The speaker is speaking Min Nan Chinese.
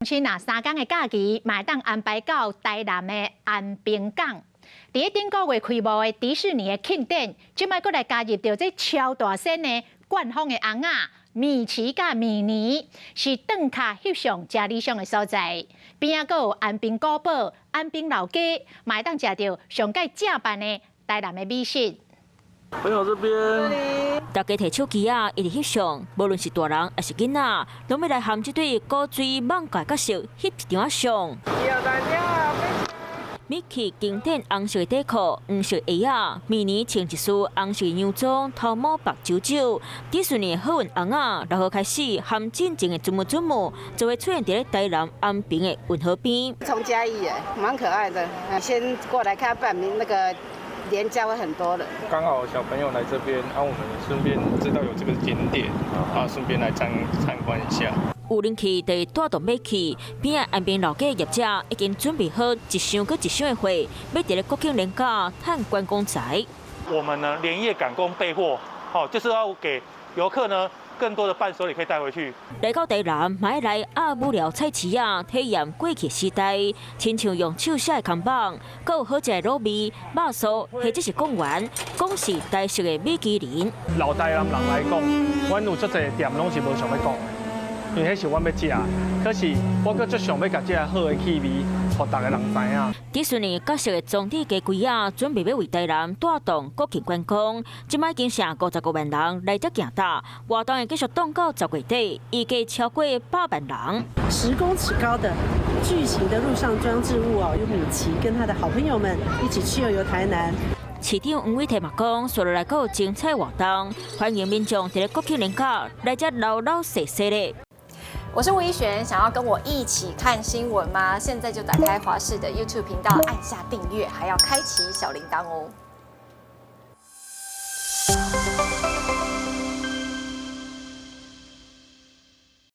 是若3工的假期，嘛會當安排到台南的安平港。佇咧頂個月開幕的迪士尼的慶典，這擺閣來加入著這超大身的灌風的尪仔米奇佮米妮，是轉跤翕相誠理想的所在。邊仔閣有安平古堡、安平老街，嘛會當食著上蓋正版的台南的美食。朋友這邊，大家提手機仔，一直翕相，無論是大人抑是囡仔，攏欲來和這對古錐艋舺角色翕一張相。米奇經典紅色底褲、黃色鞋仔，米妮穿一束紅色洋裝，頭毛縛揪揪。迪士尼好運尪仔，然後開始和進前的準母準母，就會出現佇咧台南安平的運河邊。從嘉義耶，蠻可愛的。先過來看辦明那個。連假會很多人，剛好小朋友來這邊，啊，我們順便知道有這個景點，啊，順便來參觀一下。有人氣就帶動買氣，邊仔安平老街業者已經準備好一箱閣一箱的貨，欲佇咧國慶連假趁觀光財。我們呢連夜趕工備貨，好，就是要給遊客呢更多的伴手禮可以帶回去。來到台南，嘛愛來鴨母寮菜市仔，體驗過去時代，親像用手寫的看板，閣有好食的滷味、肉酥，或者是貢丸，講是台式的米其林。老台南人來講，阮有足濟店攏是無想欲講的，因為彼是阮欲食的。可是我閣足想欲共這个好的氣味，予逐个人知影。迪士尼角色的裝置家櫃仔，準備欲為台南帶動國慶觀光。這擺已經成55萬人來遮行搭，活動會繼續擋到10月底，預計超過100萬人。10公尺高的巨型的陸上裝置物哦，有米奇跟他的好朋友們一起去遊台南。市長黃偉哲嘛講，紲落來閣有精彩活動，歡迎民眾佇咧國慶連假來遮老老細細咧。我是吳怡璇，想要跟我一起看新聞嗎？現在就打開華視的 YouTube 頻道，按下訂閱，還要開啟小鈴鐺哦。